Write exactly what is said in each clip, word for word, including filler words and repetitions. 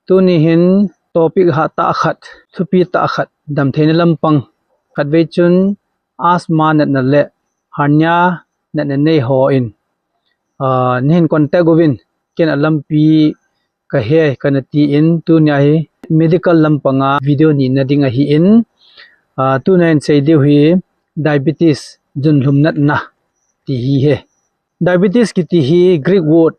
Tuni hin topic hatah khat, thupi tah khat, damtheina lampang, khatvei chun asthma natna le hernia natna nei ho in, ah, nahin contact uvin, ken alampi kahe kana tin, tunia hi medical lampanga video nina ding ahin, ah, tunia hin sei diu hi diabetes, junlhum natna ti hi ahi. Diabetes kiti hi Greek word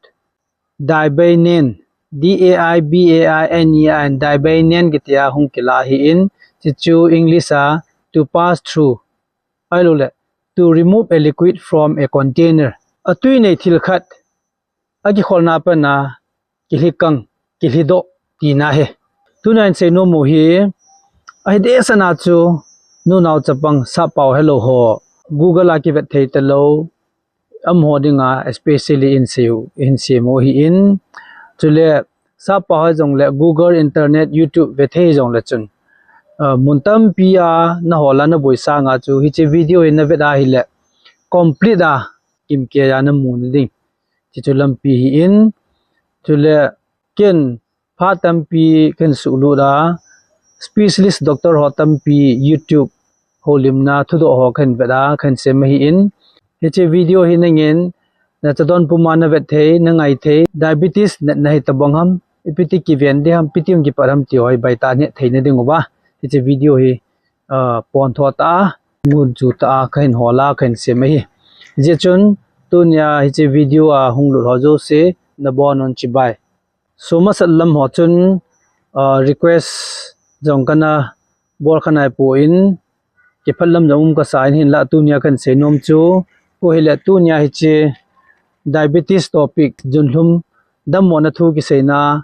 daibainen, D A I B A I N E I N, daibainen kitia hung kila ahin, chuchu English a to pass through, ahilouleh to remove a liquid from a container. Atui nei thil khat akikholna pana kilhikang, kilhidoh tina ahi. Tunia hin seinom u hi, ahi dehset a chu, nunau chapang sappao helou ho, Google a kivet thei talou, amaho dinga especially in sei u, in sei mo hi in. Chule sappao ho jongle Google, internet, YouTube ve thei jongle chun, ah, mun tampi a nahola naboi sanga chu hiche video hi navet ahile complete a kimkei a namu nading, chuchu lampi hi in. Chule ken phat tampi kahin suhlut a, specialist doctor ho tampi YouTube houlimna thudoh ho kahin vet a, kahin sem ahin. Hiche video hi nangin nachadon puma navet thei, nangai thei, diabetes natna hi tabang ham, ipi ti kiven ding ham, ipi ti hung kipat ham ti ho hi baitah a hetthei nading uva hiche video hi, ah, pontho tah a, ngunchu tah a kahin hol a, kahin sem ahi. Hijeh chun tunia hiche video a hung lut ho jouse nabonun chibai. Somasat lam ho chun, ah, request jong kana bol kha naipon, kiphat lam jong um kasa in, hinlah tunia kahin seinom chu, ahile tunia hiche diabetes topic, junlhum dammona thu kiseina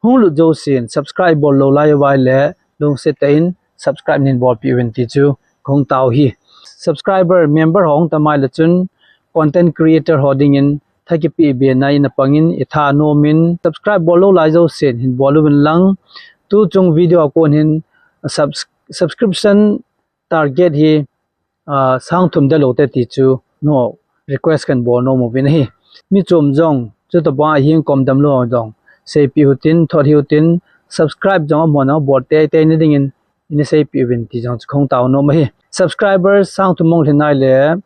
hung lut jousen subscribe bol lou lai uva ahile lungset tah in subscribe nahin bolpeh uvin ti chu kahung tao hi. Subscriber, member ho hung tam ahile chun content creator ho dingin tha kipeh bena in apangin, itha nom in, subscribe bol lou lai jousen hin bol uvin lang. Tuchung video a kon hin subs-, subscription target hi, ah, sang thum delou te ti chu, no, request kahin bol nom uvin ahi. Mi chom jong, chutabang a hing kom damlou jong seipeh utin, thot hih utin, subscribe jong amaho nabol teitei nadingin ina seipeh uvin ti jong chu kahung tao nom ahi. Subscriber sang thum hung lhin ahile,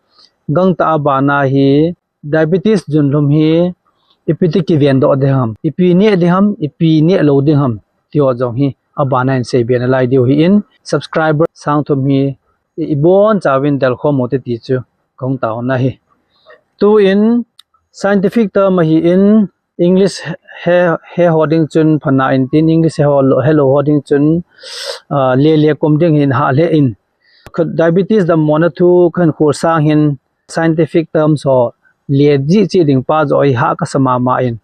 gangtah a bana hi, diabetes junlhum hi ipi ti kiven doh ding ham, ipi neh ding ham, ipi neh lou ding ham, ti ho jong hi abana in seibe nalai diu ahin, subscriber sang thum hi i, ibonchauvin delkhom u hite ti chu kahung taona ahi. Tuin scientific term ahin, English he, he ho ding chun phatah in tin, English he ho lou, helou ho ding chun, ah, lele kom ding hin hah lheh in. Diabetes dammona thu kahin khol sang hin, scientific terms ho le jih chih ding pa joh hi hah kasa mama in,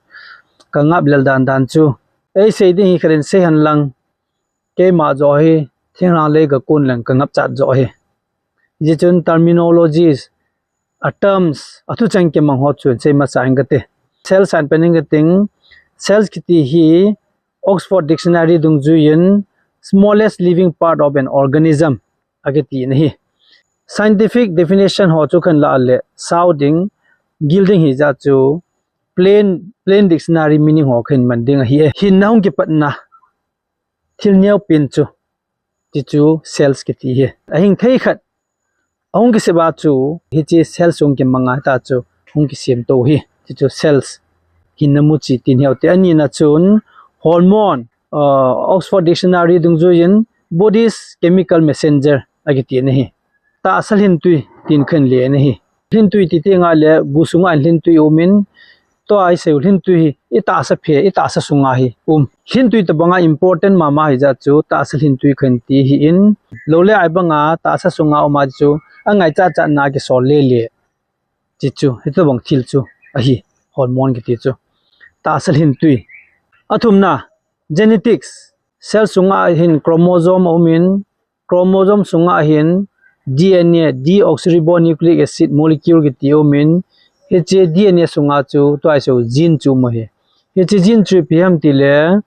kangap lel dan dan chu. Eisei ding hi khat in sei hen lang, keima joh hi thinglhang lei kakon leng kangap chat joh ahi. Hijeh chun terminologies, a terms, athucheng kimang ho chu sei masa inge kati. Cells a pat in kating, cells kiti hi Oxford Dictionary dungjuiyin smallest living part of an organism akiti ahi. Scientific definition ho chu kahin lah le, sao ding, gil ding hijeh chun plain, plain dictionary meaning ho kahin man ding ahi. Hinna hung kipatna thil neopen chu, ti chu cells kiti ahi. Ahing thei khat ahung kisep a chu, hiche cells hung kimang a ta chu hung kisemto ahi, ti chu cells. Hinna muchi ti neo te. Anina chun hormone, ah, Oxford Dictionary dungjuiyin body's chemical messenger akiti ahi. Tahsa lhintui tin kahin le ahi. Lhintui ti teng le gu sunga lhintui umin, tua isei u lhintui hi i tahsa phe, i tahsa sunga hi um. Lhintui tabanga important mama hijeh chun tahsa lhintui kahin ti ahin, lou le ai banga tahsa sunga um a chu angaichat chatna kisol lele, ti chu, hitabang thil chu ahi, hormone kiti chu. Tahsa lhintui. Athumna, genetics. Cell sunga hin chromosome aumin, chromosome sunga hin D N A, deoxyribonucleic acid molecule kiti aumin, hiche D N A sunga chu tua isei u gene chu um ahi. Hiche gene chu ipi ham tile,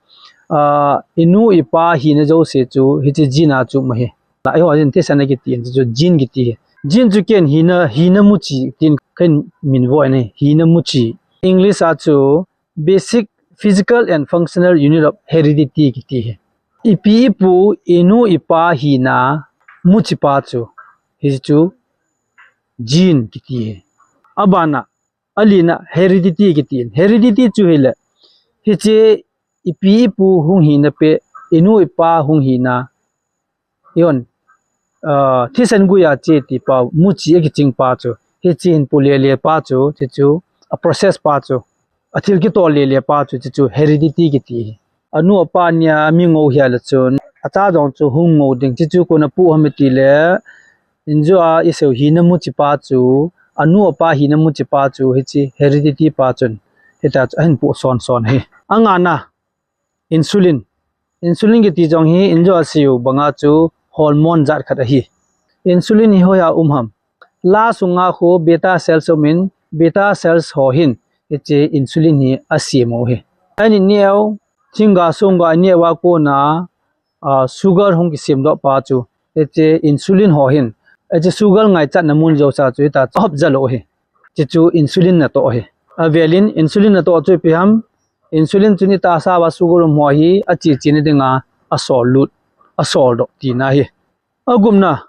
ah, inu ipa hina jouse chu hiche gene a chu um ahi. Eiho hin thisan akiti in, chu gene kiti ahi. Gene chu ken hina, hina muchi tin kahin minvo ahi, hina muchi. English a chu basic physical and functional unit of heredity kiti hi. Ipi ipu, inu ipa hina muchipa chu, hichu gene kiti hi. Abana, alina heredity kiti. Heredity chu hile, hiche ipi ipu hung hina pe, inu ipa hung hina, ion, uh, thisan guya che ti pa, muchi akiching pa chu, hiche hin pu lele pa chu, hichu a process pa chu, athil kitol lele pa chu, hichu heredity kiti. Anu apa nia mi ngou hia le chun, acha jong chu hung ngou ding, hichu kona pu ham ti le, injo a iseu hina muchipa chu, anu apa hina muchipa chu, hiche heredity pa chun, hita chu ahin pu son son hi. Angana, insulin. Insulin kiti jong hi injo a siu banga chu hormone jat khat ahi. Insulin hi hoiya um ham? La sunga khu beta cells umin, beta cells ho hin hiche insulin hi asem u hi. Ani neo, thingga sunga neo a kona, a, sugar hung kisem doh pa chu, hiche insulin ho hin, hiche sugar ngaichatna mun jouse chu hita hop jal u hi. Hichu insulin natoh hi. Avelin insulin natoh chu ipi ham? Insulin chun itahsa uva sugar um ho hi ache chena dinga asol lut, asol doh tina hi. Agupna,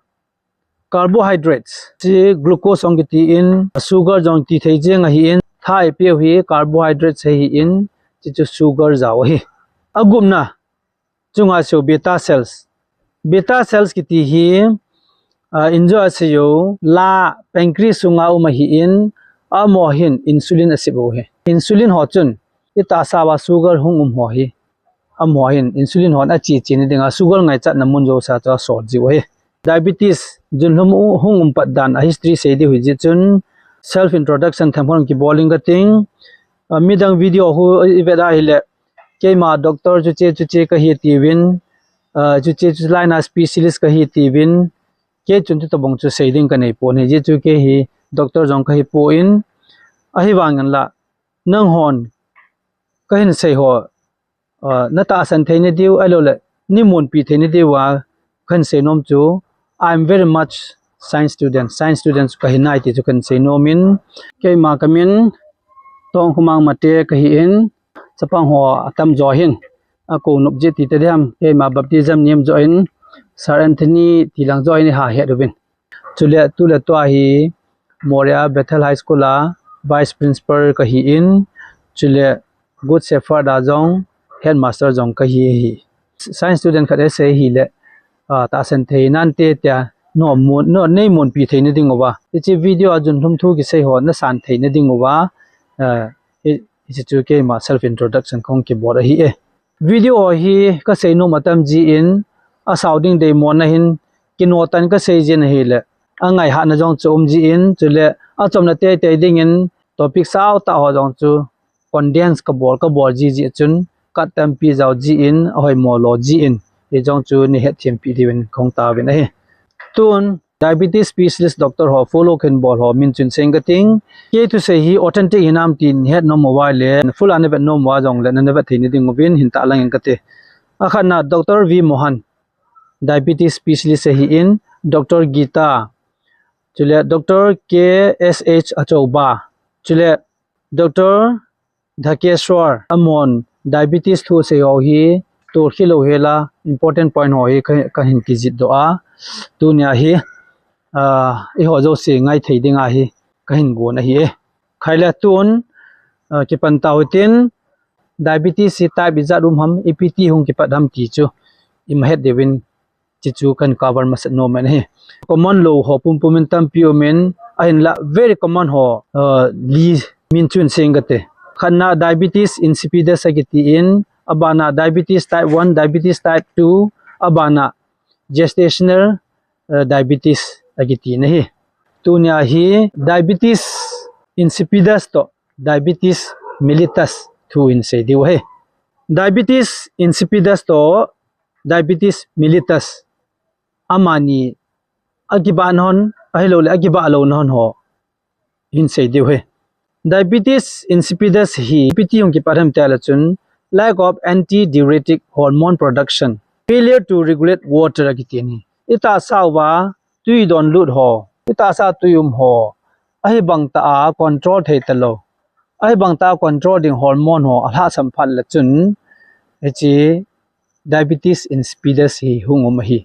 carbohydrates. Hiche glucose jong kiti in, sugar jong ti thei jeng ahin, tha ipeu hi carbohydrates ahin, hichu sugar jao ahi. Agupna, chunga siu beta cells. Beta cells kiti hi, ah, injo a siu la pancreas sunga um ahin, amaho hin insulin asep u hi. Insulin ho chun itahsa uva sugar hung um ho hi, amaho hin insulin hon ache chena dinga sugar ngaichatna mun jouse chu asol jiu hi. Diabetes junlhum u hung um pat dan a history sei diu hi jeh chun self introduction themkhat kibol inge kating. Ah, midang video khu ivet a hile, keima doctor chuche chuche kahi tiuvin, ah, chuche chu line a specialist kahi tiuvin, kei chun tu tabang chu sei ding kanei pon ahi, jeh chu kei hi doctor jong kahi pon, ahivangin la, nanghon kahin sei ho, ah, natahsan theina diu, ahilouleh, neimonpi theina diu a, kahin sei nom chu, I'm very much science student, science student kahi nai ti chu kahin sei nom in, keima kamin, Tongkhomang Mate kahin, chapang ho atam jo hin, akou nop jeh ti tadiham, keima baptism nem jo in, Sir Anthony ti lang jo in iha het uvin. Chule, tule tua hi, Moria Bethel High School a, Vice Principal kahin, chule, Good Shepherd a jong, Headmaster jong kahi hi. Science student khat asei hile, ah, tahsan thei nante tia, no, mo, no, neimonpi theina diuva. Hiche video a junlhum thu kisei ho nasan theina diuva. Ah, hi, hiche chu keima self introduction kahung kibol ahi e. Video hi kasei nom atam jin, asao ding deimona hin, kinotan kasei jin ahile, angaihahna jong chu um jin, chule, achomna teitei dingin, topic sao tah ho jong chu, condense kabol, kabol jiji chun, cut tampi jao jin, ahoimo lou jin, hijong chu nei hetthimpeh diuvin kahung tauvin ahi. Tun, diabetes specialist doctor ho, follow kahin bol ho, min chun sei inge kating, kei thusei hi authentic hinam tin het nom uva le, full a navet nom uva jongle, na, navet theina diuvin, hin tahlang inge kati. Akhatna, Doctor V Mohan, diabetes specialist ahin, Doctor Gita, chule Doctor K S H Achouba, chule Doctor Dhakeshwar, amahon diabetes thu sei ho hi, tolkhi lou hela, important point ho hi ka, kahin kijih doh a. Tunia hi, ah, eiho jouse ngai thei dinga hi, kahin gon ahi e. Khaile tun, ah, kipan tau hitin, diabetes hi type ijat um ham, ipi ti hung kipat ham ti chu, ima het diuvin, Chuchu kahin cover masat nom in ahi. Common lou ho pumpum in tampi um in, ahinla very common ho, uh, li min chun sei inge kati. Khatna diabetes insipidus akiti in, abana diabetes type one, diabetes type two, abana gestational, uh, diabetes akiti in ahi. Tunia hi diabetes insipidus toh diabetes mellitus thu hin sei diu ahi. Diabetes insipidus toh diabetes mellitus, amani akibahna hon, ahilouleh akibah louna hon ho hin sei diu ahi. Diabetes insipidus hi ipi ti hung kipat ham ti ahile chun, lack of antidiuretic hormone production, failure to regulate water akiti in ahi. Itahsa uva tui donlut ho, itahsa tui um ho, ahibang tah a control thei talou, Ahivang tah control ding hormone ho alhahsam phat le chun, hiche diabetes insipidus hi hung um ahi.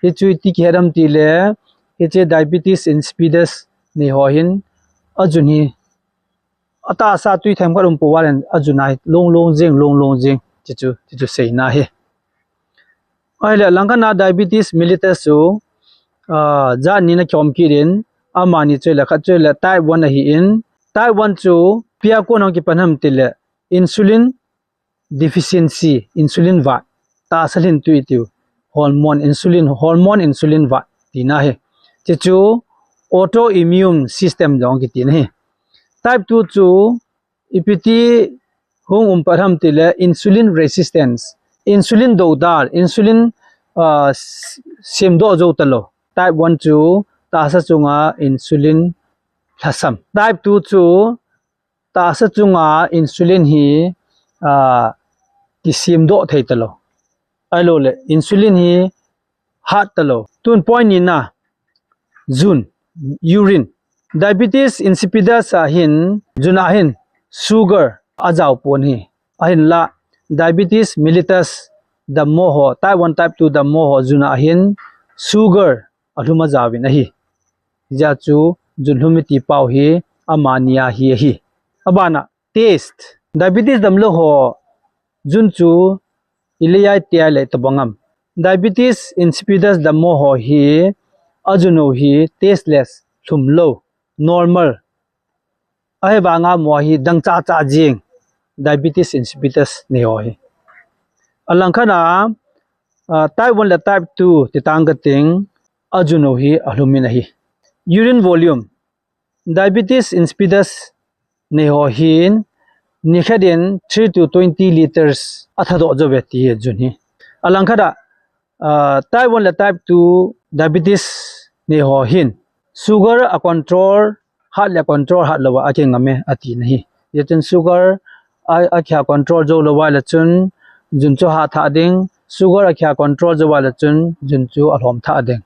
Hichu iti kihet ham tile, hiche diabetes insipidus nei ho hin, ajun hi, atahsa tui themkhat um pouva leh, ajun a hi long long jing, long long jing, chuchu, chuchu seina ahi. Ahile, langkhat a diabetes mellitus chu, ah, jat ni na kikhom kit in, amani chu le, khat chu le type one ahin, type one chu, ipi a kon a kipan ham tile, insulin deficiency, insulin vat, tahsa lhintui tiu, hormone, insulin, hormone insulin vat, tina ahi. Chuchu autoimmune system jong kitina ahi. Type two chu, ipi ti hung um pat ham tile insulin resistance. Insulin dodal, insulin, ah, s-, semdoh jou talou. Type one chu tahsa chunga insulin lhasam. Type two chu tahsa chunga insulin hi, ah, kisemdoh thei talou. Ahilouleh, insulin hi hat talou. Tun point nina, jun, urine. Diabetes insipidus a hin, jun a hin, sugar ajao pon ahi. Ahinla, diabetes mellitus dammo ho, type one, type two dammo ho, jun a hin, sugar alhum ajaovin ahi. Hijeh chun, jun lhum iti pau hi, amani a hi ahi. Abana, taste. Diabetes damlou ho, jun chu ilei a tia lei tobang am. Diabetes insipidus dammo ho hi, ajun u hi tasteless, lhumlou, normal. Ahivanga mo hi dangchah chah jing. Diabetes insipidus nei ho hi. Alangkhat a, ah, type one le type two ti tang kating, ajun u hi alhum in ahi. Urine volume. Diabetes insipidus nei ho hin, nikhat in three to twenty liters athadoh jou ve ti hi jun hi. Alangkhat a, ah, type one le type two diabetes nei ho hin, sugar a control hat le control hat louva akingam e atina ahi. Hijeh chun sugar a, akha control jou louva le chun, jun chu hat thah ding, sugar akha control jouva le chun, jun chu alhom thah ding.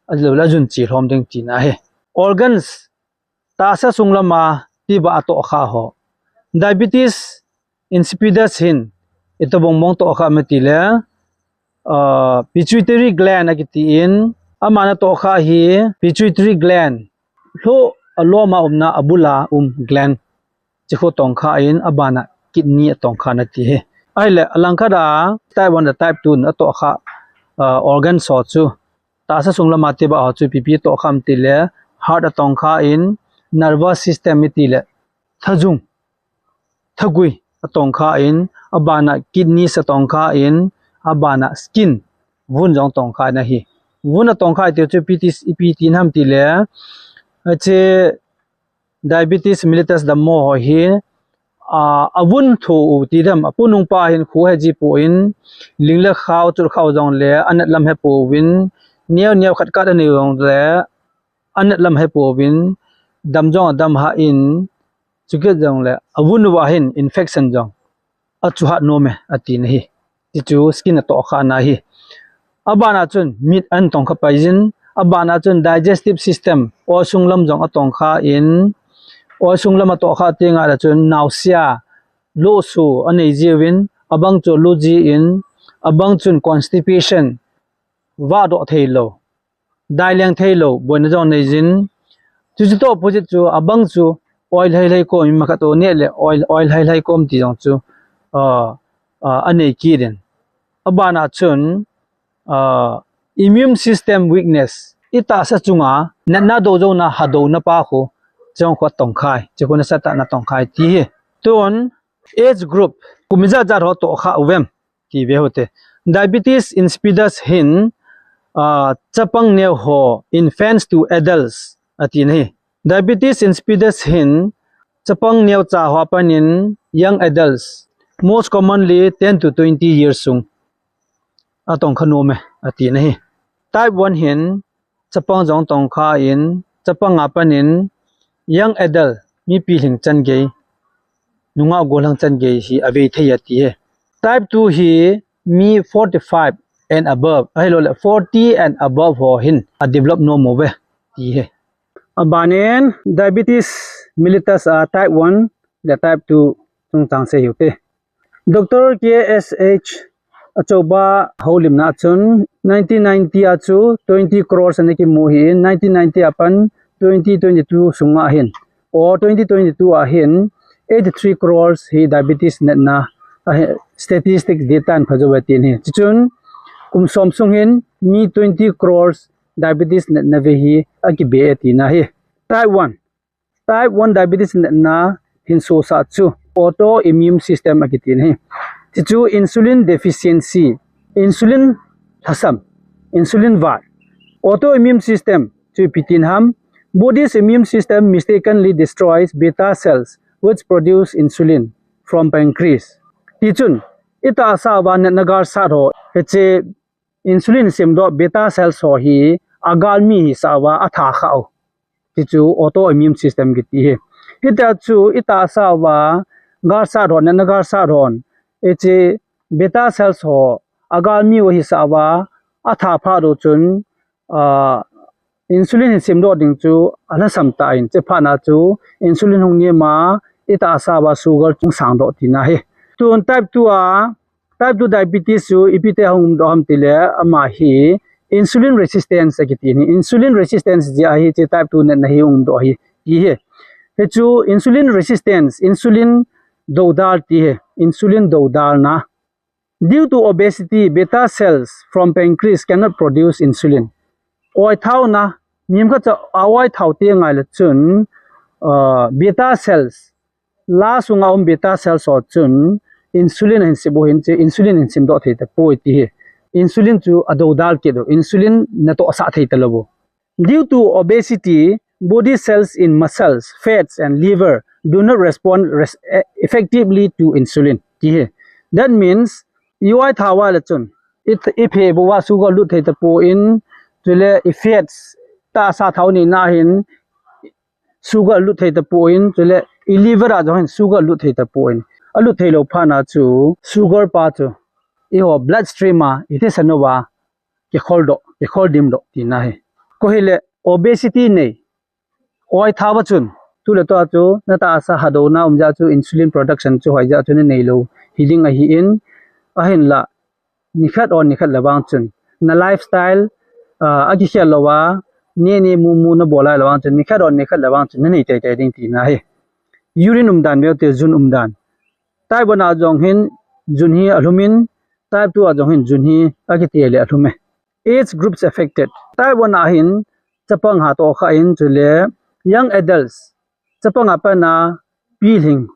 Ahilouleh jun chu lhom ding tina ahi. Organs, tahsa sung lama tiba atohkha ho. Diabetes insipidus hin, itobang mong tohkha ham tile, ah, pituitary gland akitin, amana tohkha hi pituitary gland, lhoh alom a umna abul a um gland. Chukhu tongkha in, abana kidney atongkha na ti ahi. Ahile, alangkhat a type one le type two in atohkha, ah, organ ho chu, tahsa sung lama tiba ho chu ipi ipi tohkha ham tile, heart atongkha in, nervous system itile, thajung, thagui atongkha in, abana kidneys atongkha in, abana skin, vun jong tongkha na ahi. Vun atongkha iti chu ipi ti, ipi tina ham tile, hiche diabetes mellitus dammo ho hi, ah, avun thu u ti dem, apunung pa hin khu heji pon, ling le khao, chul khao jongle, anat lam hepouvin, neo neo khat khat anei jongle, anat lam hepouvin, dam jong adam hah in, chukit jongle, avun uva hin infection jong achuhat nom e, atina ahi. Tichu skin atohkha na ahi. Abana chun mit an tongkha pai jin, abana chun digestive system, oisung lam jong atongkha in, oisung lam atohkha teng le chun nausea, lohsu anei jiuvin, abang chu luji in, abang chun constipation, vahdoh theilou, daileng theilou, boina jong nei jin. Chuchu toh opposite chu, abang chu oi lhai lhai kom, imacha toh neh le oi, oi lhai lhai kom ti jong chu, ah, ah, anei kit in. Abana chun, ah, immune system weakness, itahsa chunga natna dojouna, hadouna pa khu, chujong khu atongkhai, chukhu nasatah in atongkhai ti ahi. Tun, age group, kum ijat jat ho tohkha uvem, ti ve u hite. Diabetes insipidus hin, ah, chapang neo ho, infants to adults, atina ahi. Diabetes insipidus hin, chapang neocha ho apat in, young adults, most commonly ten to twenty years sung, atongkha nom e, atina ahi. Type one hin, chapang jong tongkha in, chapang apat in, young adult, mi pilhing chan gei, nungah gollhang chan gei hi avei thei ati ahi. Type two hi mi forty-five and above, ahilouleh forty and above ho hin adevelop nom uve ti ahi. Abanin diabetes mellitus a type one, le type two chungchang sei hiu te. Doctor K S H Achouba houlimna chun nineteen ninety a chu twenty crores ana kimu hi, nineteen ninety a pan twenty twenty-two sunga hin, or twenty twenty-two a hin eighty-three crores hi diabetes natna ahi, statistic data in phajo ve tin hi. Chuchun kum som sung hin mi twenty crores diabetes natna ve hi akibe e tina hi. Type one. Type one diabetes natna hin sosah chu autoimmune system akitin hi. Chuchu insulin deficiency, insulin lhasam, insulin vat. Autoimmune system chu ipi tin ham, body's immune system mistakenly destroys beta cells which produce insulin from pancreas. Tichun itahsa uva natna galsat ho, hiche insulin semdoh beta cells ho hi agalmi hisah uva atha kha u. Tichu autoimmune system kiti hi. Hitia chu itahsa uva galsat hon, natna galsat hon, hiche beta cells ho agalmi u hisah uva atha phat u chun, ah, insulin hin semdoh ding chu alhasam tan, hiche phat na chu insulin hung nem a itahsa uva sugar chu hung sangdoh tina hi. Tun type two a, type two diabetes chu ipi ti a hung umdoh ham tile, ama hi insulin resistance akiti hi. Insulin resistance jeh a hiche type two natna hi hung umdoh hi ti hi. Hichu insulin resistance, insulin doudal ti hi. Insulin doudalna. Due to obesity, beta cells from pancreas cannot produce insulin. Oithao na, mihem khat chu a oithao teng ngai le chun, uh, beta cells, la sunga um beta cells ho chun insulin ahin sem u hin, hiche insulin ahin semdoh thei tapoi ti hi. Insulin chu adoudal kit u, insulin natohsah thei talou u. Due to obesity, body cells in muscles, fats and liver do not respond res- e- effectively to insulin. Ti hi. That means, i oithao uva le chun, i, i phe bou uva sugar lut thei tapon, chule i fats tahsa thao neina hin sugar lut thei tapon, chule i liver a jong hin sugar lut thei tapon. Alut thei lou phat na chu sugar pa chu eiho blood stream a i thisan uva kikhol doh, kikhol dim doh tina hi. Koi hile obesity nei, oithao uva chun, tule tua chu natahsa hadouna um jeh a chu insulin production chu hoi jeh a chu nanei lou hi ding ahin, ahinla nikhat or nikhat le vang chun na lifestyle, ah, akikhel lou a, nene mumu nabol lai le vang chun nikhat or nikhat le vang chun nanei teitei ding tina hi. Urine umdan veu te, jun umdan. Type one a jong hin jun hi alhum in, type two a jong hin jun hi akiti le alhum e. Age groups affected. Type one a hin chapang ha toh kha in, chule young adults, chapang a pat na pilhing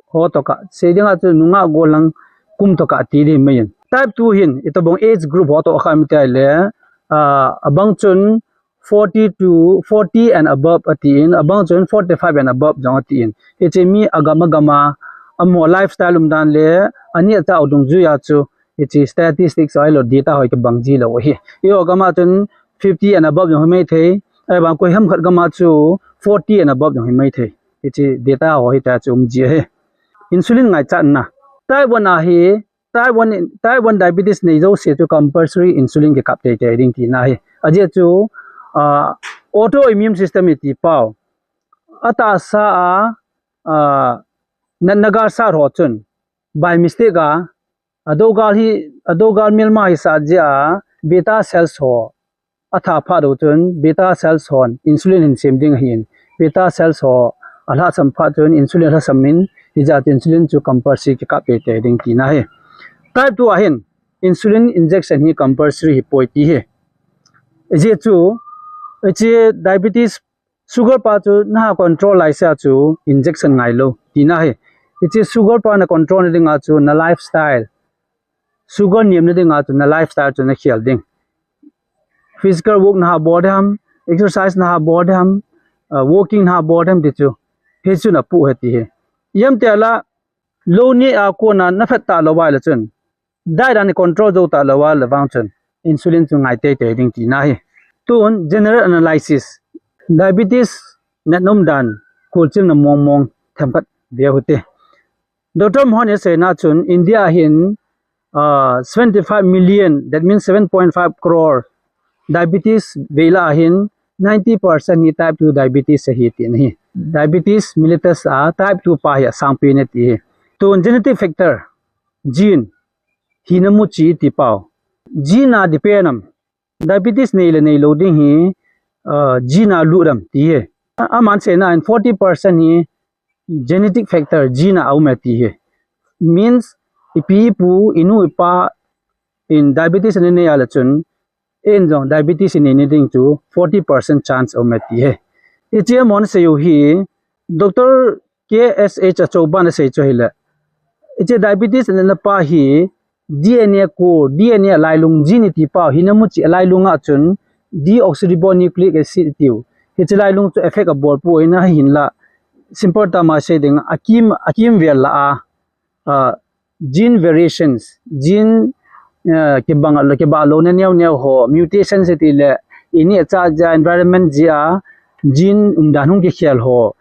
ho toh kah, sei ding a chu nungah gollhang kum toh kah ti ding mai in. Type two hin itobang age group ho toh kha em ti le, ah, abang chun forty to forty and above atin, abang chun forty-five and above jong atin. Hiche mi agam agam a, amaho lifestyle umdan le ani acha u dungjui a chu hiche statistics ahilou data ho kibang ji lou ahi. Eiho gam a chun fifty and above jong hi mai thei, ahivang koi ham khat gam a chu forty and above jong hi mai thei. Hiche data ho hitia chu um ji ahi. Insulin ngaichatna. Type one a hi, type one, type one diabetes nei jouse chu compulsory insulin kikap teitei ding tina hi. Ajeh chu, ah, autoimmune system iti pau, atahsa a, ah, natna galsat ho chun by mistake a, adougal hi, adougal melma hisah jeh a beta cells ho atha phat u chun beta cells hon insulin hin sem ding ahin, beta cells ho alhasam phat chun insulin alhasam in, hijeh a chu insulin chu compulsory kikap teitei ding tina hi. Type two a hin insulin injection hi compulsory hipoi ti hi. Ajeh chu, hiche diabetes sugar pa chu naha control laisea chu injection ngailou tina hi. Hiche sugar pa na control na dinga chu na lifestyle, sugar nem na dinga chu na lifestyle chu nakhel ding. Physical work naha bol dem, exercise naha bol dem, ah, walking naha bol dem ti chu, hichu napu ahi ti hi. Ijemtia la lou neh a kona naphat talou uva ahile chun, diet a nacontrol jou talou uva le vang chun insulin chu ngai teitei ding tina hi. Tun general analysis, diabetes natna umdan kulchilna mongmong themkhat ve u hite. Doctor Mohan in aseina chun India a hin, ah, seventy-five million, that means seven point five crore diabetes vei lah a hin ninety percent hi type two diabetes ahi tina hi. Diabetes mellitus a type two pa hi asangpen e ti hi. Tun genetic factor, gene, hina muchi ti pau. Gene a depend am, diabetes nei le neilou ding hi, uh, gene a lut am ti hi. A, aman seina in forty percent hi genetic factor, gene a um e ti hi. Means, ipi ipu, inu ipa in diabetes anei a le chun, in jong diabetes inei ni ding chu forty percent chance um e ti hi. Hiche amahon asei u hi, Doctor K S H Achoban asei chu hile, hiche diabetes anei na pa hi D N A code, D N A lailung gene ti pau, hina muchi lailung a chun deoxyribonucleic acid tiu, hiche lailung chu effect abol poi, ahinla simple term a sei ding, akim, akim vel la a, uh, gene variations, gene, uh, kibang, kibang louna neo neo ho, mutations ti le, ineh cha jeh a, environment jeh a, gene umdan hung kikhel ho,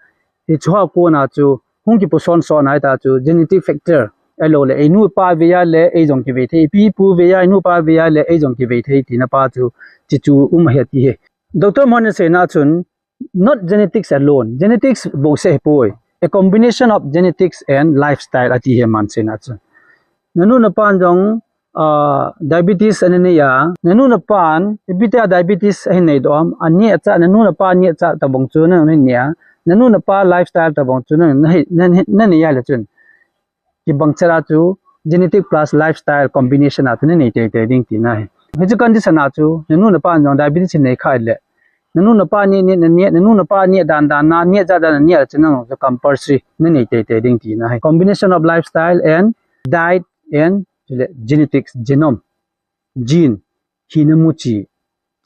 hichu a kona chu hung kipuson son ahi ta chu genetic factor, ahilou le, einu ipa vei a le, ei jong kivei thei, ipi ipu vei a, inu ipa vei a le, ei jong kivei thei tina pa chu, hichu um ahi ti hi. Doctor Mohan in aseina chun, not genetics alone. Genetics bou seh ahipoi. A combination of genetics and lifestyle ati hi aman seina chun. Nanu napan jong, uh, diabetes anei a. Nanu napan, ipi tia diabetes ahin nei doh am, aneh cha, nanu napa neh cha tabang chu nanu hin nei a. Nanu napa lifestyle tabang chu nanu, na, na, nanei a le chun, kibang chet a chu genetic plus lifestyle combination a chu nanei teitei ding tina ahi. Hiche condition a chu nanu napan jong diabetes nei kha le, nanu napa neh, neh, naneh, nanu napa neh dan dan a, neh jat dan a neh a le chun nang chu compulsory nanei teitei ding tina ahi. Combination of lifestyle and diet and genetics, genome, gene, hina muchi,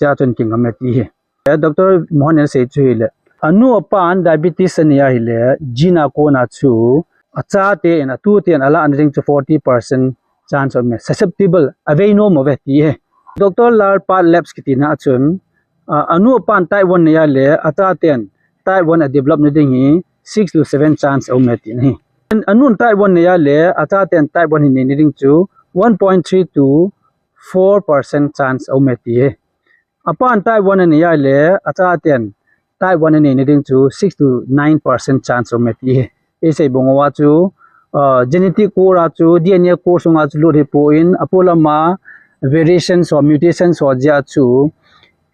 cha chun kingam e ti hi. Eh, Doctor Mohan in asei chu hile, anu apan diabetes anei a hile, gene a kona chu, achate in, atute in alah na ding chu forty percent chance um e, susceptible, avei nom uve ti hi. Doctor Lalpathlebs kitina chun, uh, anu apan type one nei a le, achaten type one a develop na ding hi six to seven chance aum e tina ahi. An-, anun type one nei a le, achaten type one hi nei na ding chu one point three to four percent chance aum e ti hi. Apan type one anei a le, achaten type one anei na ding chu six to nine percent chance aum e ti hi. Isei bang uva chu, uh, genetic code a chu, D N A code sunga chu lut ahipoi, apolam a variations ho, mutations ho jeh a chu,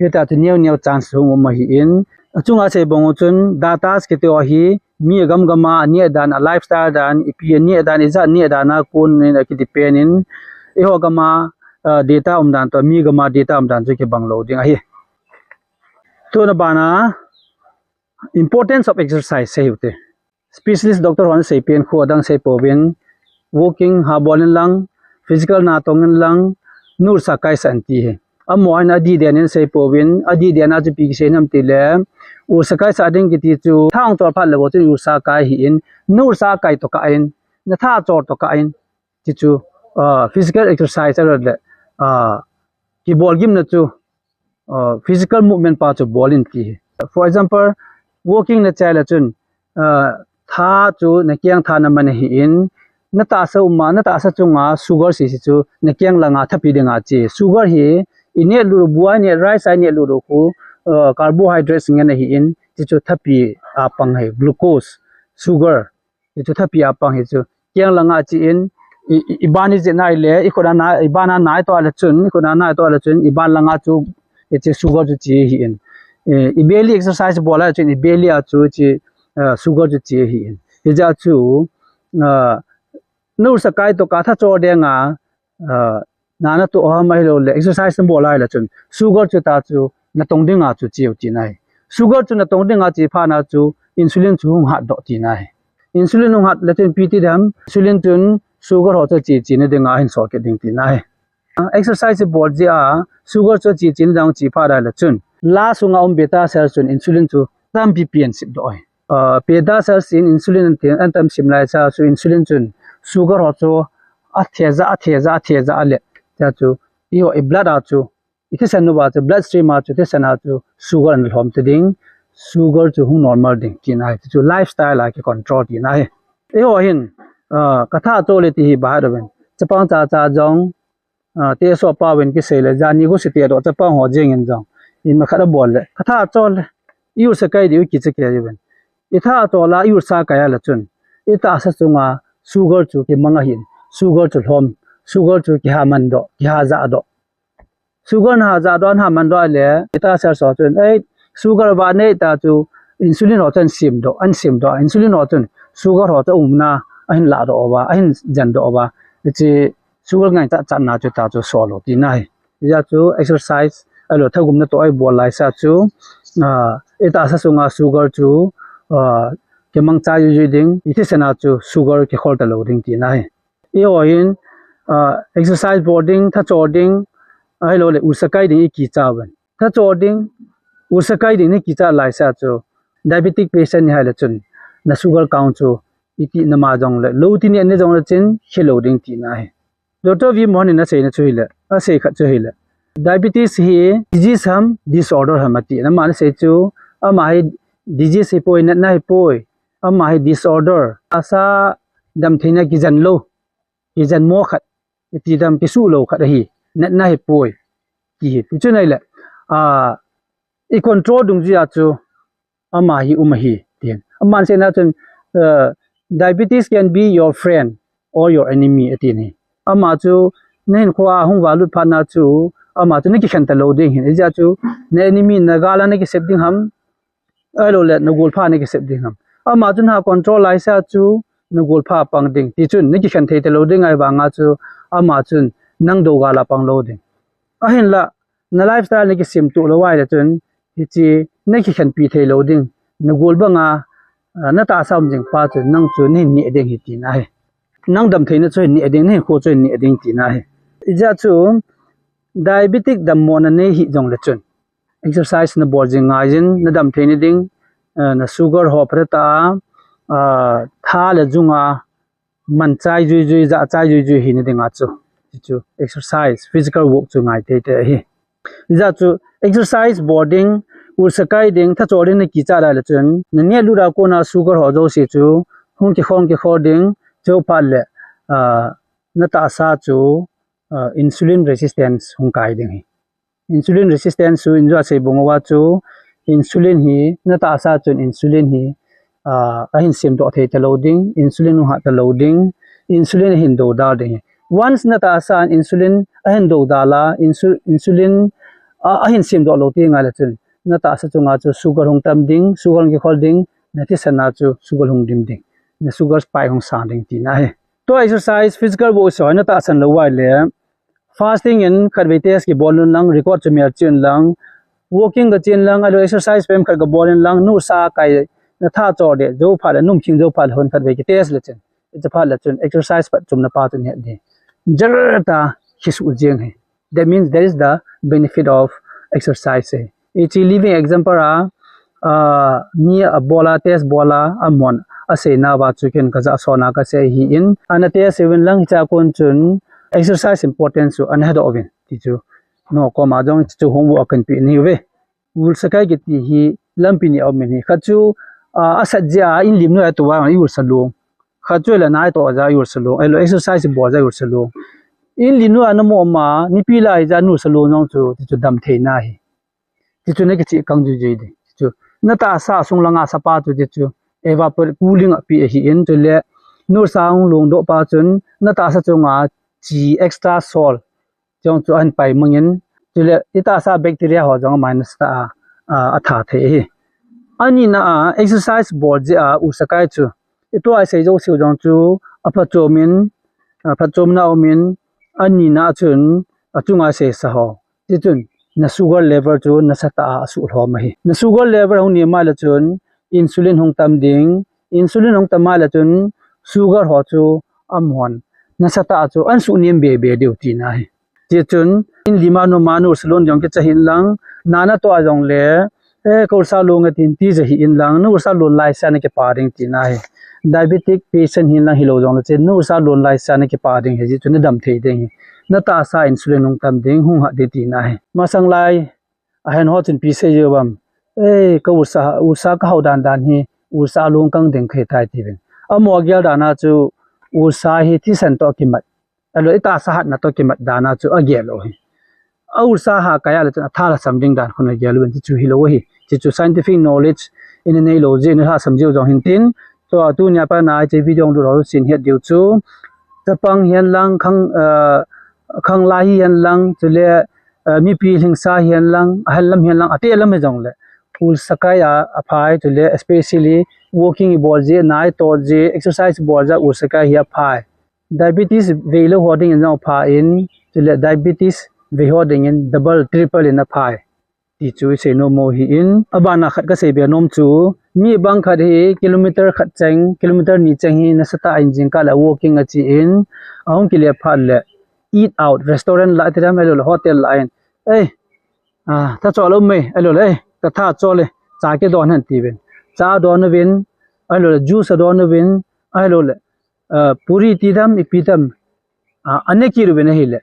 hitia chu neo neo chance hung um ahin. Achunga sei bang u chun, data kiti ho hi, mi agam gam a aneh dan, a lifestyle dan, ipi aneh dan, ijat neh dan a kon in akidepend in, eiho gam a, uh, data umdan toh, mi gam a data umdan chu kibang lou ding ahi. Tuna bana, importance of exercise sei u hite. Specialist doctor hon seipen khu adang sei pouvin, walking ha bol in lang, physical natong in lang, nu ursa kaisah in ti hi. Amahin adih den in sei pouvin, adih den a chu ipi kisei ham tile, ursa kaisah ding kiti chu, tha ahung chol phat le bou chun ursa kai ahin, nu ursa kai toh kah in, na tha chol toh kah in, ti chu, ah, physical exercise a le, ah, kibol gimna chu, uh, physical movement pa chu bol in ti hi. For example, walking nachai le chun, uh, tha chu nakeng tha naman ahin, natahsa um a, natahsa chunga sugar sisi chu nakeng langa thapi dinga che. Sugar hi ineh lut, bu a ineh, rice a ineh lut khu, uh, carbohydrates ngen ahin, ti chu thapi a pang ahi, glucose, sugar. Hichu thapi a pang hichu. Keng langa che in, i, i, iban ijeh nai le, ikhut a na, iban a nai toh le chun, ikhut a nai toh le chun, iban langa chu, hiche sugar chu che ahin. I, i belly exercise bol a chun, i belly a chu hiche, uh, sugar chu che ahin. Hijeh a chu, uh, nu ursa kai toh kah, tha chol ding a, uh, na natoh ham ahilou le, exercise nabol a le chun, sugar chu ta chu natong dinga chu cheu tina ahi. Sugar chu natong dinga che phat na chu insulin chu hung hat doh tina ahi. Insulin hung hat le chun ipi ti dem, insulin chun sugar ho chu che che na dinga ahin sol kit ding tina ahi. Uh, exercise bol jeh a sugar chu che che na ding che phat a le chun, la sunga um beta cell chun insulin chu tampi pi ahin sip doh ahi. Uh, beta cell in insulin ahin, ahin tam sim lai cha chu insulin chun sugar ho chu athejah, athejah, athejah le. Cha chu, eiho i blood a chu, i thisan uva chu, blood stream a chu, thisan a chu, sugar ana lhom ta ding, sugar chu hung normal ding, tina ahi, chu lifestyle a kicontrol tina ahi. Eiho hin, uh, katha chol e ti hi bahai uvin. Chapang cha cha jong, uh, te so pa uvin kisei le, jani go si te do, chapang ho jeng in jong. Ima khat abol le, katha chol le, i ursa kai diu kicha kei uvin. I tha a tol a i ursa kai a le chun, i tahsa chunga sugar chu kimang ahin, sugar chu lhom, sugar chu kiha man doh, kiha jah doh. Sugar naha jah doh, naha man doh le, i tahsa ho chun, ei, sugar vah nei ta chu insulin ho chu ahin sem doh, ahin sem doh, insulin ho chun sugar ho chu umna ahin lah doh uva, ahin jen doh uva. Hiche sugar ngaichat chatna chu ta chu sol u tina ahi. Hijeh chu exercise, ahilou le thagumna toh i bol laisa chu, ah, i tahsa chunga sugar chu, ah, kimang chai juijui ding, i thisan a chu sugar kikhol talou ding tina ahi. Eiho hin, ah, exercise bol ding, tha cho ding, ahilou le ursa kai ding i kicha uvin. Tha cho ding, ursa kai ding ni kicha laisa chu, diabetic patient ni ahile chun, na sugar count chu, iti na ma jong le, lou ti ni ani jong le chun, hilou ding tina ahi. Doctor V Mohan in asei na chu hile, asei khat chu hile. Diabetes hi disease ham, disorder ham ati. Ama ana sei chu, ama hi disease hipoi, natna hipoi. Ama hi disorder. Tahsa damtheina kijen lou, kijen mo khat, iti dam kisuh lou khat ahi. Natna hipoi. Ti hi. Ti chu ahile, ah, i control dungjuia chu, ama hi um ahi, tin. Aman seina chun, uh, diabetes can be your friend or your enemy, atin ahi. Ama chu, na hinkhoa hung valut phat na chu, ama chu na kikhen talou ding ahin. Hijeh chu, na enemy, na gal a na kisep ding ham, ahilou le, na golpha na kisep ding ham. Ama chu naha control laisa chu, na golpha pang ding. Ti chun, na kikhen thei talou ding ahivanga chu, ama chun, nang dou gal a pang lou ding. Ahinla, na lifestyle na kisem tuh lou ahile chun, hiche na kikhenpi thei lou ding, na gol banga, ah, na tahsa um jing pa chun, nang chu na hin neh ding ahi tina ahi. Nang damtheina chu hin neh ding, na hinkho chu hin neh ding tina ahi. Hijeh chu, diabetic dammo na nei hih jong le chun, exercise na bol jing ngai jin, na damtheina ding, ah, na sugar ho phatah a, ah, tha le jung a, man chai juijui, jah chai juijui hina dinga chu. Chu exercise, physical work chu ngai teitei ahi. Hijeh chu exercise bol ding, ursa kai ding, tha cho ding na kicha lai le chun, na neh lut a kona sugar ho jouse chu, hung kikhol kikhol ding, chuphat le, ah, na tahsa chu, ah, insulin resistance hung kai ding ahi. Insulin resistance chu in jong asei bang uva chu, insulin hi, na tahsa chun insulin hi, ah, ahin sem doh thei talou ding, insulin hung hah talou ding, insulin ahin dou dal ding ahi. Once na tahsa in insulin ahin dou dal a, insu-, insulin, ah, ahin sem doh lou ti ngai le chun, na tahsa chunga chu sugar hung tam ding, sugar hung kikhol ding, na thisan a chu sugar hung dim ding, na sugar spike hung sang ding tina ahi. Tua exercise, physical work chu na tahsan lou ahile, fasting in khatvei test kibol un lang, record chu mel cheh un lang, walking kachen lang, ahilou exercise pem khat kabol in lang, na ursa kai, na tha cho deh jou phat le, na um khing jou phat le, hon khatvei kitest le chun, hiche phat le chun, exercise phatchomna pa chun het ding. Jer ta, kisuh jeng ahi. That means there is the benefit of exercise ahi. Hiche living example a, ah, mi abol a, test bol a, amahon asei nauva chu ken kajah sona kasei ahin, ana test uvin lang hichea kon chun exercise importance chu ana hedoh uvin ti chu. Nangho koma jong hichu homework kahin peh nahi uve. Ursa kai kiti hi lampi ni aum in ahi. Khat chu, ah, asat jeh a in lim noiya tou a i ursa long. Khat chu le natoh jeh a i ursa long. Ahilou exercise bol jeh a i ursa long. In lim noiya na mo ma, nipi lai jeh a na ursa long jong chu, ti chu damtheina ahi. Ti chu na kichih kang juijui ding. Ti chu na tahsa sung langa sapa chu ti chu evaporate cooling a pi ahin, chule na ursa hung long doh pa chun na tahsa chunga chi extra salt jong chu ahin pai mangin, chule i tahsa bacteria ho jong minus ta a, a, atha thei ahi. Anina a exercise bol jeh a ursa kai chu, i tua isei jouse jong chu aphatchom in, aphatchomna um in, anina a chun achunga seisa ho. Ti chun, na sugar level chu nasatah a asuh lhom ahi. Na sugar level hung nem a le chun, insulin hung tam ding, insulin hung tam a le chun, sugar ho chu amahon nasatah a chu ahin suh nem be be diu tina ahi. Ti chun, in lim a na um a na ursa long jong kicha hih in lang, na natoh a jong le, eh, ka ursa long e tin tija hih in lang, na ursa long laisa na kipa ding tina ahi. Diabetic patient hi in lang hilou jong le chun, na ursa long laisa na kipa ding ahi, ti chu na damthei ding ahi. Na tahsa insulin hung tam ding, hung hah ding tina ahi. Masang lai, ahen ho chun ipi asei jiu vem. Ei, ka ursa, ursa kahao dan dan hi, ursa long kang ding kahi tai tiuvin. Amaho agel dan a chu, ursa hi thisan toh kimat. Ahilou, i tahsa hatna toh kimat dan a chu agel u ahi. A ursa ha kai a le chun atha lhasam ding dan khun agel uvin, ti chu hilou ahi. Ti chu scientific knowledge, ina neilou jeh, ina lhasam jeh u jong hin tin. Tua tunia pat a hiche video hung lut ho sin het diu chu, chapang hihen lang, khang, ah, khanglai hihen lang, chule, ah, mipi lhingsa hihen lang, ahel lam hihen lang, ateh lam hijongle, Ur Sakai a aphai, chule especially walking ibol jeh, nai tot jeh, exercise bol jeh a Ur Sakai hi aphai. Diabetes veilou ho dingin jong aphai, chule diabetes vei ho dingin double, triple in aphai, ti chu isei nom u ahin. Abana khat kasei be nom chu, mi bang khat hi kilometer khat cheng, kilometer ni cheng hi nasatah in jingkah le walking achen, ahung kile phat le eat out, restaurant lah ati dam, ahilouleh hotel lah in, "Ei, ah, tha choh lou me," ahilouleh, "Ei, katha choh le, cha kidon hen," tiuvin. Cha adon uvin, ahilouleh juice adon uvin, ahilouleh, ah, puri ti dam, ipi dam, ah, ane kit uvin ahile,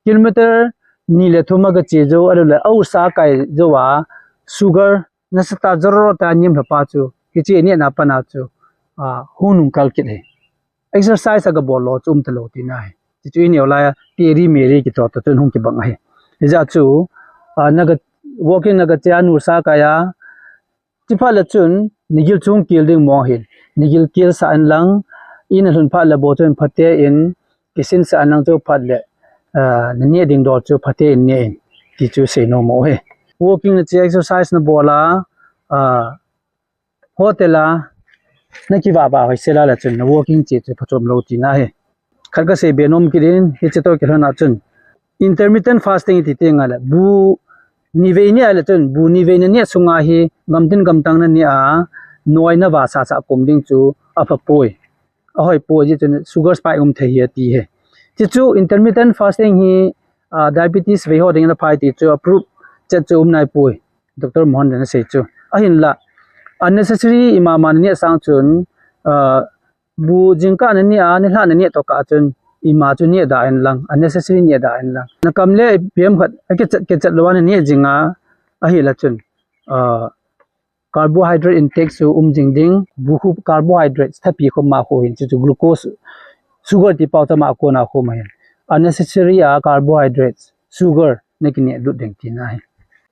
kilometer ni le thum a gache jou, ahilouleh, a Ur Sakai jou a, sugar nasatah jorot a nem lha pa chu, hiche neh na pat a chu, ah, hung nung kal kit ahi. Exercise agabol lou chu um talou tina ahi. Hichu ineo lai a, Terry Mary kiti toh chun hung kibang ahi. Hijeh chun, ah, naga, walking naga che a Ur Sakai a, chuphat le chun, nagil chu hung kel ding mong ahin. Nagil kelsah in lang, in alhun phat le bou chun phaten, kisinsah in lang chu phat le, ah, naneh ding dol chu phaten neh in, ti chu sei nom u ahi. Walking nache, exercise nabol a, ah, hotel a nakivah vah hoisel a le chun, na walking che chu phachom lou tina ahi. Khat kasei be nom kit in, hiche toh kilhon a chun, intermittent fasting iti teng le, bu nivei neh le chun, bu nivei naneh sunga hi, gamtin gamtang naneh a, noi navah sasa kum ding chu aphapoi. Ahoipoi, hijeh chun sugar spike um thei ahi ati ahi. Hichu intermittent fasting hi, ah, diabetes vei ho dingin aphai ti chu approve chet chu um naipoi. Doctor Mohan in asei chu. Ahinla, unnecessary ima ma naneh sang chun, ah, bu jingkah naneh a, nilhah naneh toh kah chun, ima chu neh da in lang, unnecessary neh da in lang. Nakam le ipi ham khat, akichat, kichat lou a naneh jing a, ahile chun, ah, carbohydrate intake chu um jing ding, bu khu carbohydrates, thapi khu ma khu hin, chuchu glucose, sugar ti pau chu ama kona khu ma hin. Unnecessary a carbohydrates, sugar, nakineh lut ding tina ahi.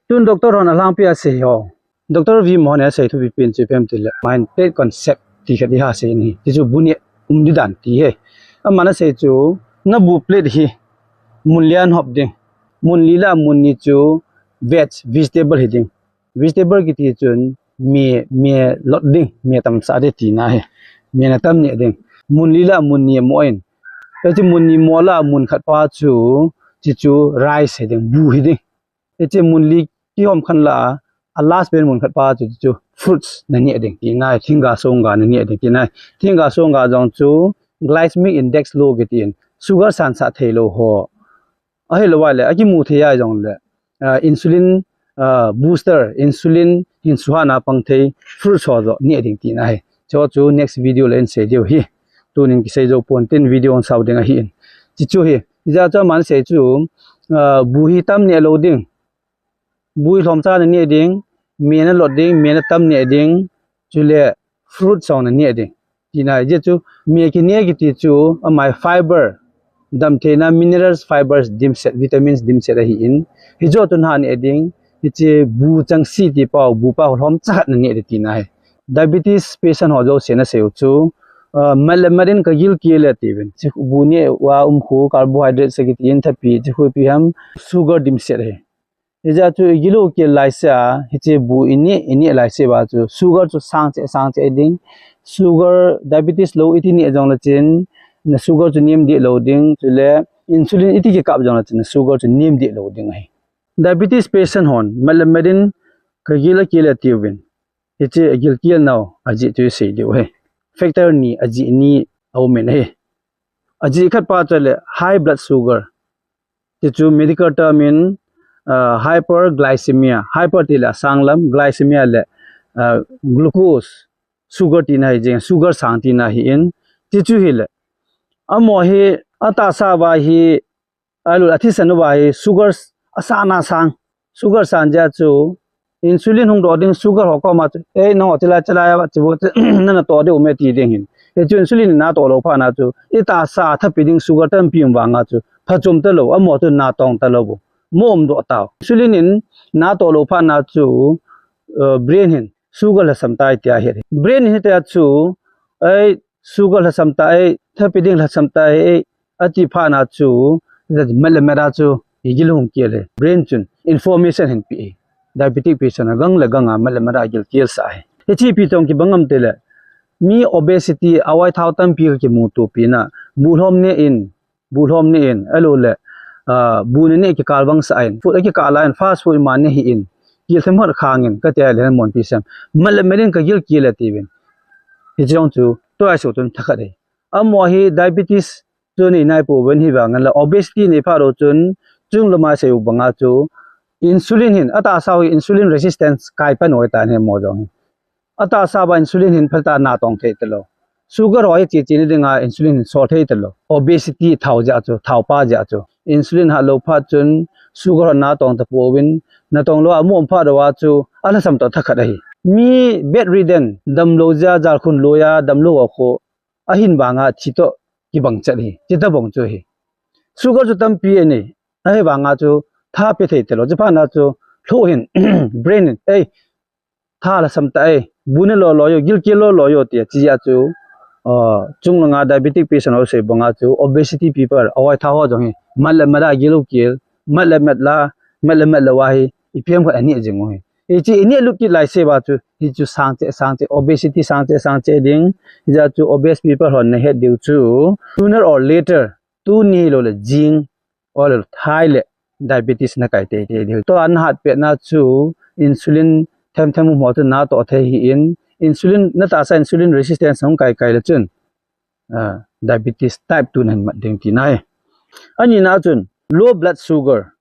Tun doctor hon alhangpi a asei ho. Doctor V Mohan in asei thupi pen chu ipi ham itile, mind plate concept ti khat iha sei in ahi. Hichu bu neh um ding dan ti ahi. Aman asei chu, nabu plate hi mun li a nahop ding. Mun li lah a mun ni chu veg, vegetable hiding. Vegetable kiti chun mei, mei lot ding, mei tamsah ding tina ahi. Mei natam neh ding. Mun li lah a mun ni amo in. Hichu mun ni mo lah a mun khat pa chu, chuchu rice hiding, bu hiding. Hichu mun li kihom khan lah a, a last pen mun khat pa chu, chuchu fruits naneh ding tina ahi, thingga songga naneh ding tina ahi. Thingga songga jong chu glycemic index low kitin, sugar sangsah thei lou ho. Ahilou le, akimu thei a jongle, ah, insulin, ah, booster, insulin hin suhahna pang thei, fruits ho joh neh ding tina ahi. Chuchu next video le in sei diu ahi. Tunin kisei jou pon tin video hung sao ding ahin. Chuchu ahi, hijeh chun aman asei chu, ah, bu hi tam neh lou ding. Bu hi lhomcha naneh ding, mei nalot ding, mei natam neh ding, chule fruits ho naneh ding. Tina ahi. Hijeh chun mei kineh kiti chu ama hi fiber, damtheina minerals, fibers dimset, vitamins dimset ahin. Hijoh chu naha neh ding, hiche bu changsi ti pau, bu pa lhomcha khat naneh ding tina ahi. Diabetes patient ho jousen asei u chu, ah, mat le mat in kagil kel e tiuvin. Hiche bu neh uva um khu carbohydrates akitin, thapi, hiche khu ipi ham, sugar dimset ahi. Hijeh chun igil u kel laisea, hiche bu ineh, ineh laisea chu, sugar chu sang cheh, sang cheh ding. Sugar, diabetes low iti neh jongle chun, na sugar chu nem deh lou ding, chule insulin iti kikap jongle chun, na sugar chu nem deh lou ding ahi. Diabetes patient hon, mat le mat in kagil akel e tiuvin. Hiche agil kel nau ajeh chu isei diu ahi. Factor ni, ajeh ni aumin ahi. Ajeh khat pa chu le high blood sugar. Tichu medical term in, ah, hyperglycemia. Hyper tile asang lam, glycemia le, ah, glucose, sugar tina ahi jeng, sugar sang tina ahin. Tichu hile, amaho hi atahsa uva hi, ahilouleh athisan uva hi sugar asang na sang. Sugar sang jeh chun insulin hung doh ding, sugar ho koma chu, "Ei, nangho chelai, chelai a, chibu, nana toh ding um e," ti ding ahin. Hichu insulin in natoh lou phat a chu, itahsa thapi ding sugar tampi um vang a chu, phachom talou, amaho chu natong talou. Mo umdoh tau. Insulin in natoh lou phat a chu, uh, brain hin sugar lhasam tai tia hi. Brain hi tia chu, ei, sugar lhasam tai, ei, thapi ding lhasam tai, ei, ati phat na chu, mat le mat a chu, i gil hung kel e. Brain chun information hin pe e. Diabetic patient a gang le gang a mat le mat a gil kel sa e. Hichi pi tong kibang am tile, mi obesity, awai thao tampi kimu tu pi na, bu lhom ne in, bu lhom ne in, alo le, ah, bu ne ne kikal vang sa in, food a kikal a in, fast food ma ne hi in, kil them hot khang in, ka tia le mon pi sem. Mat le mat in ka gil kel e ti vin. Hichi jong chu, tua so tun thakhat e. Amo hi diabetes chu nei nai po ven hi vang la obesity nei pha ro chun, chung lama sei u banga chu, insulin hin, ata sa hi insulin resistance kai pan oi ta ne mo jong. Ata sa ba insulin hin phalta na tong thei talo. Sugar ho hi chi chi ni dinga insulin hin sol thei talo. Obesity thao ja chu, thao pa ja chu. Insulin ha lo phat chun sugar ho na tong ta po win, na tong lo amu pha do wa chu, ala sam to thakhat ahi. Mi bedridden, dam lo ja, jal khun lo ya, dam lo wa kho, ahin vanga chi to kibang chat hi, chi ta bong chu hi. Sugar chu tampi ani, ahi vanga chu tha pe thei talo. Chi pha na chu, lhu hin, brain hin, ei, tha lhasam tai, bu ne lo lo yo, gil kel lo lo yo, tia chi a chu, ah, chung langa diabetic patient ho sei banga chu, obesity people, awai tha ho jong hi, mat le mat a gil u kel, mat le mat la, mat le mat la wa hi, i piam khat ani jing u hi. Hichi i ne lut kit lai se ba chu, hichu sang che, sang che, obesity sang che, sang che ding, hija chu obese people hon na het diu chu, sooner or later, tuni lo le jing, or thai le diabetes na kai te te diu. To an hat pe na chu insulin them them mo chu na to thei hi in, insulin na ta sa insulin resistance hung kai kai le chun, ah, diabetes type two nan mat ding ti nai. Ani na chun low blood sugar,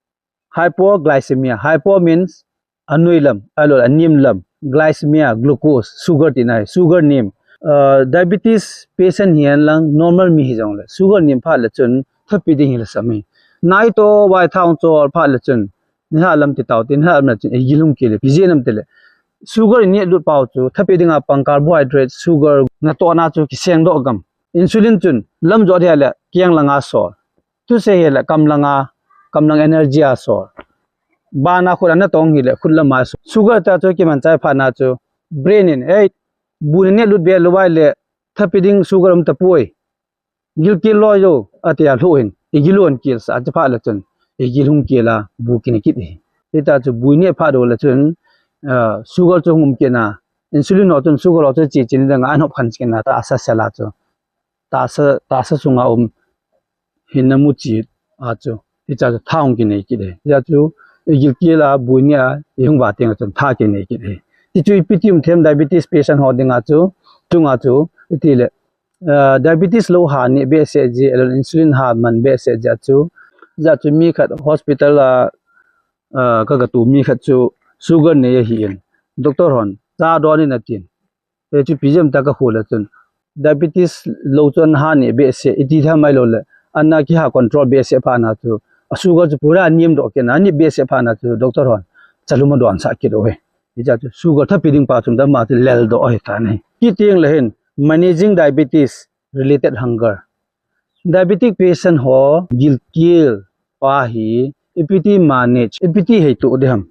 hypoglycemia, hypo means anoi lam, alo le anim lam, glycemia, glucose, sugar ti nai, sugar nem. Ah, diabetes patient hi an lang normal mi hi jong le, sugar nem phat le chun thapi ding hi lhasam hi. Nai to vai thao chol phat le chun, ni ha lam ti tao ti, ni ha lam le chun, ei gil hung kel e, pi je nam te le. Sugar i ne lut pau chu, thapi dinga pang carbohydrate, sugar, na to na chu kiseng do gam. Insulin chun, lam jo dia le, kiang langa sol. Tu se hi le kam langa, kam lang energy a so. Bana khut ana tong hi le khut lama so. Sugar ta chu kiman chai pha na chu brain in, ei, bu ne ne lut be lo vai le, thapi ding sugar um ta poi. Gil kel lo yo, ati a lhu hin. I gil un kel sa, chi pha le chun. I gil hung kel a, bu kini kit hi. Hita chu bu ne pha do le chun, ah, sugar chu hung um kit na. Insulin ho chun sugar ho chu chi chin dang an hop khan kit na ta asa sela chu. Tasa, tasa sunga um hinna mu chi a chu, hicha chu tha hung kinei kit e. Hicha chu, i gil kel a, bu ne a, i hung va teng a chun tha kinei kit e. Ti chu ipi ti um them diabetes patient ho dinga chu, chunga chu, iti le, ah, diabetes lo ha ne behseh ji, alon insulin ha man behseh ji a chu, ja chu mi khat hospital a, ah, ka ga tu mi khat chu sugar nei ahi in. Doctor hon, cha don in atin. Hichu pi jem ta ka khu le chun. Diabetes lo chu ana ha ne behseh, iti tha mai lo le. Ana ki ha control behseh pha na chu. A sugar chu pura nem do kit na, ani behseh pha na chu doctor hon. Chalum a don sa kit o he. Hicha chu sugar thapi ding pa chun dam ma chu lel do o he ta nei. Ki tieng le hin, managing diabetes related hunger. Diabetic patient ho gil kel pa hi, ipi ti manage, ipi ti hei tu diham.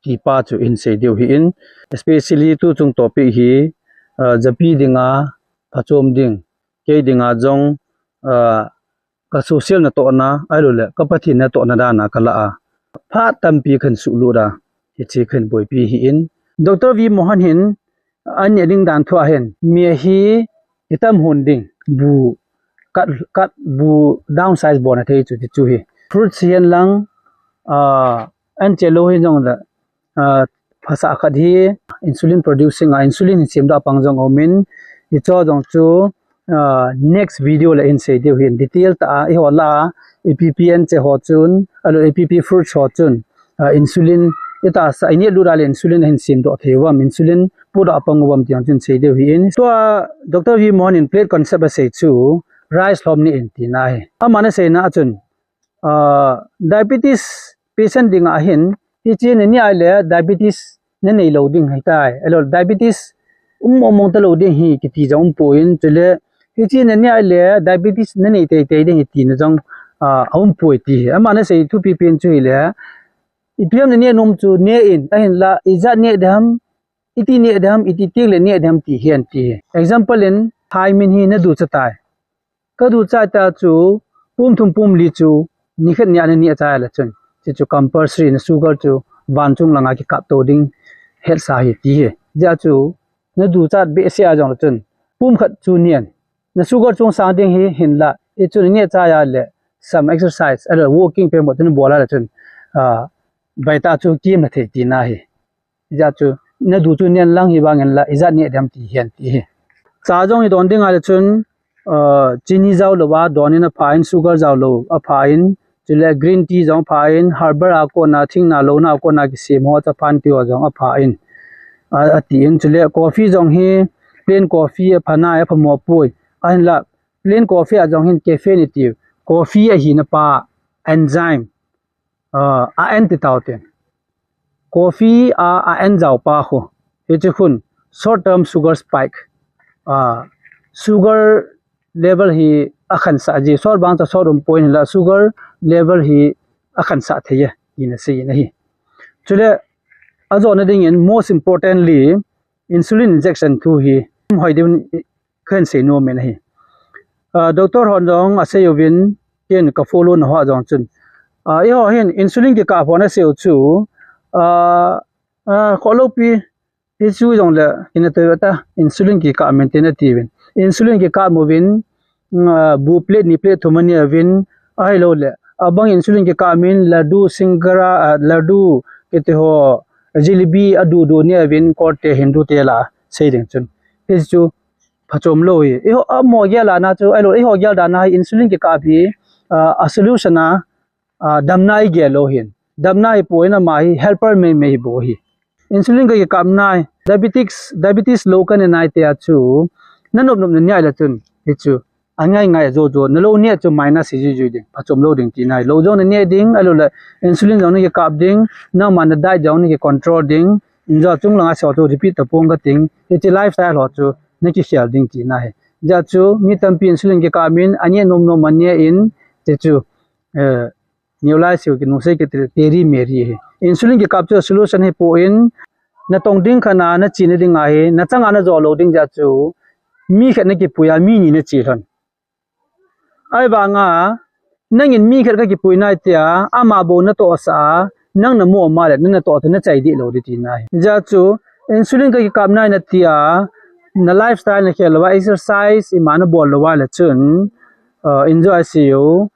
Ti pa chu in sei diu hi in, especially tu chung topic hi, ah, japi dinga, phachom ding, kei dinga jong, ah, ka social na to na, ai lo le, ka Pathen na to na dana ka la a. Pha tampi khan su lu da, hichi khan boipi hi in. Doctor V Mohan hin, an ne ding dan thu a hin, mi hi, i tam hun ding, bu, kat, kat bu downsize bon a thei chu ti chu hi. Fruits hian lang, ah, an che lo hi jong le, ah, phasa khat hi insulin producing a, insulin hi sim da pang jong omin, i cho jong chu, ah, next video le in sei diu hin detail ta a, i ho la, i P P N che ho chun, alo i P P fruits ho chun, ah, insulin, i ta sa, i ne lu da le insulin hin sim do thei vam, insulin pu da pang vam ti ang chun sei diu hi in. Tua Doctor V Mohan in plate concept a sei chu, rice lhom ni in ti na hi. Ama na sei na chun, ah, diabetes patient ding a hin, hi chi ne ni ai le diabetes ne nei lo ding hi tai. Alo diabetes um mong mong ta lo ding hi kiti jong um po in chule, hi chi ne ni ai le diabetes ne nei tei tei ding hi ti na jong, ah, a um po ti hi. Ama na sei thu pi pin chu hi le, i piam ne ne nom chu ne in, a hin la, i ja ne dam, Iti neh ding ham, iti teng le neh ding ham ti hi ahin ti hi. Example in, thaimin hi na ducha tai. Ka ducha tai chu, pum thum pum li chu, nikhat nia na neh chai le chun. Hichu compulsory na sugar chu, van chung langa kikap to ding, hetsa hi ti hi. Hijeh chun, na ducha behseh a jong le chun, pum khat chu neh in. Na sugar chung sang ding hi hinlah, hichu na neh chai a le, some exercise, ahilou le walking pen mo tun bol a le chun, ah, baita chu kim na thei tina hi. Hijeh chun, na du chu neh in lang hi vang in la, ijat neh ding ham ti hi ahin ti hi. Cha jong hi don ding a le chun, ah, chini jao lou a, don in apha in, sugar jao lou apha in, chule green tea jong apha in, herbal a kona, thingna louna a kona kisem ho, chaphan ti ho jong apha in. A, ati in, chule coffee jong hi, plain coffee apha nai, apha mo poi. Ahinla, plain coffee a jong hin caffeine iti, coffee ahina pa, enzyme, ah, a an ti tau tin. Coffee a, a an jao pa khu. Hichu khun short term sugar spike. Ah, sugar level hi akhansah ji. Short bang cha short um poi hinla sugar level hi akhansah thei e. Ina sei na hi. Chule, ajona ding in most importantly, insulin injection thu hi. Hoi ding kahin sei nom in ahi. Ah, doctor hon jong asei uvin, ken ka follow na ho jong chun. Ah, eiho hin insulin kikap ho na sei u chu, ah, ah, kholou pi, hichu jong le, ina tei ta, insulin kikap min tin ati uvin. Insulin kikap uvin, ah, bu plate ni plate thum aneh uvin, ahilou le. Abang insulin kikap min laddu, singara, ah, laddu, kiti ho, jalebi, adu du neh uvin, korte hindu te la, sei ding chun. Hichu, phachom lou hi. Eiho, amo gel a na chu, ahilou, eiho gel dan a hi insulin kikap hi, ah, a solution a, ah, damna hi gel lou hin. Damna hi poi, ama hi helper mei mei hi bou hi. Insulin ka kikap nai, diabetes, diabetes lou ka ne nai tia chu, na nop nop na neh le chun, hichu, angai ngai jo jo, na lou neh chu minus hi jui jui ding, phachom lou ding tina hi. Lou jong na neh ding, ahilou le, insulin jong na kikap ding, nangma na diet jong na ki control ding, injo chung langa sei ho chu repeat ta pong ka ting, hiche lifestyle ho chu na kikhel ding tina hi. Hijeh chun mi tampi insulin kikap min, aneh nom nom aneh in, hichu, eh, neo lai seo kinung sei kiti teri meri hi. Insulin kikap chu solution hi poi, na tong ding khat a, na chena ding a hi, na chang a na jo lou ding jeh chun, mi khat na kipui a, mi ni na che lhon. Ahivang a, nangin mi khat ka kipui nai tia, ama bou na tohsah a, nang na mo ma le, na na toh tu na chai deh lou ding tina hi. Hijeh chun, insulin ka kikap nai na tia, na lifestyle na khel lou a, exercise, ima na bol lou a le chun, uh, enjoy seo,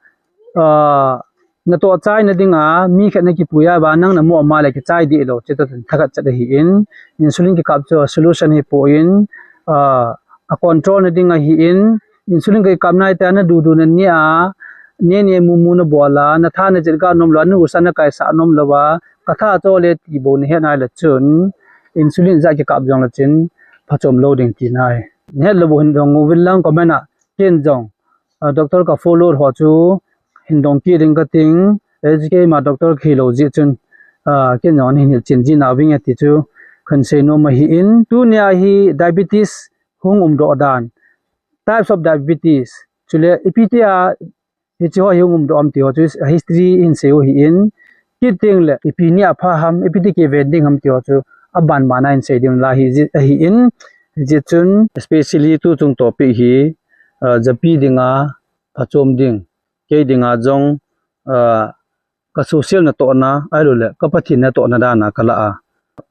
uh, na toh chai na ding a, mi khat na kipui a, ba nang na mo ma le kichai deh lou, chutah chun thakhat chat ahi in, insulin kikap chu solution hi poi, uh, a control na ding ahi in, insulin ka kikap nai tia na du du na neh a, neh neh mu mu na bol a, na tha na jit ga nom lou a, na usa na kaisah nom lou a, ka tha cho le ti bou na het nai le chun, insulin ja kikap jong le chun, phachom lou ding tina hi. Na het lou bou hin dong uvin lang comment a, ken jong, ah, doctor ka follow ho chu, hin dong kit ding ka ting, eh, keima doctor ka hilou jeh chun, ah, ken jong hin hilchen ji na vinge ti chu, kahin sei nom ahi in, tunia hi diabetes hung umdoh dan, types of diabetes, chule ipi tia hiche ho hi hung umdoh ham ti ho chu history hin sei u ahi in, kit teng le ipi nia pha ham, ipi ti kiven ding ham ti ho chu aban ban a hin sei ding lai hi ji, ahi in, hijeh chun especially tu chung topic hi, ah, japi dinga phachom ding, kei dinga jong, ah, ka social natohna, ahilou le, ka Pathen natohna dan a ka la a.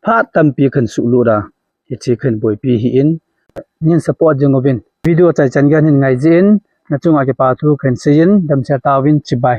Phat tampi kahin suhlut a, hiche kahin boipi ahi in, nahin support jing uvin. Video chai chan gei hin ngai jin, na chunga kipa thu kahin sei in, damsel tauvin, chibai.